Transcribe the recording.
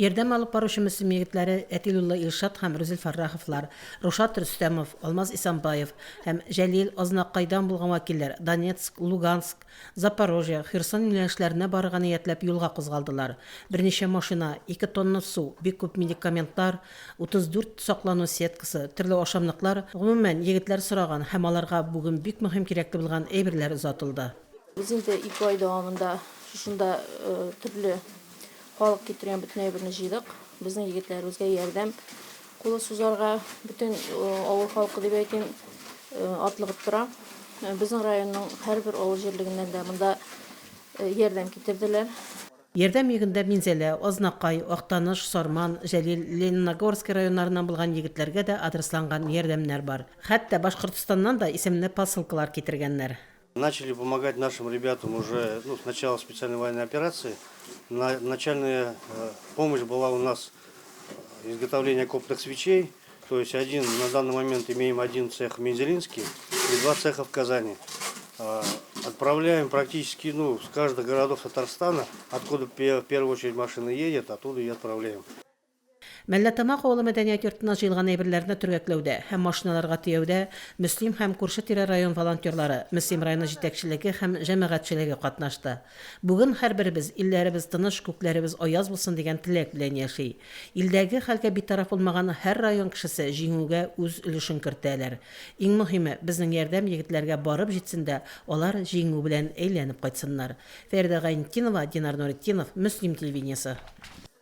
Ярдәм алып баручы Мөслим егетләре Әтилулла Илшат һәм Рүзил Фәрраховлар, Рушат Рөстәмов, Алмаз Исамбаев һәм Җәлил, Азнакайдан булган вәкилләр Донецк, Луганск, Запорожье, Херсон юнәлешләренә барырга ниятләп юлга кузгалдылар. Берничә машина, ике тонна су, бик күп медикаментлар, 34 саклану сеткасы, төрле ашамлыклар, гомумән, егетләр сораган һәм аларга бүген бик мөһим кирәкле булган әйберләр озатылды. Без инде ике ай дәвамында шушында төрле Халык китергән бөтен әйберне җыйдык. Безнең егетләребезгә ярдәм кулы сузарга бөтен авыл халкы дип әйтим, атлыгып тора. Безнең районның һәрбер авыл җирлегеннән дә монда ярдәм китерделәр. Ярдәм йөгендә Минзәлә, Азнакай, Актаныш, Сарман, Җәлил, Лениногорски районнарыннан булган егетләргә дә адресланган ярдәмнәр бар. Хәтта Башкортостаннан да исемле посылкалар китергәннәр. Начали помогать нашим ребятам уже ну, с начала специальной военной операции. На, начальная э, помощь была у нас изготовление окопных свечей. То есть один, на данный момент имеем один цех в Мензелинске и два цеха в Казани. Э, отправляем практически ну, с каждых городов Татарстана, откуда в первую очередь машина едет, оттуда и отправляем. Мәлләтамак авылы мәдәният йортына җыелган әйберләрне төргәкләүдә һәм машиналарга төяүдә Мөслим һәм күрше-тирә район волонтерлары, Мөслим районы җитәкчелеге һәм җәмәгатьчелеге катнашты. Бүген һәрберебез илләребез тыныч, күкләребез аяз булсын дигән теләк белән яши. Илдәге хәлгә битараф булмаган һәр район кешесе җиңүгә үз өлешен кертәләр. Иң мөһиме, безнең ярдәм егетләргә барып җитсен дә, алар җиңү белән әйләнеп кайтсыннар. Фәридә Гайнетдинова, Динар Нуретдинов, Мөслим телевидениесе.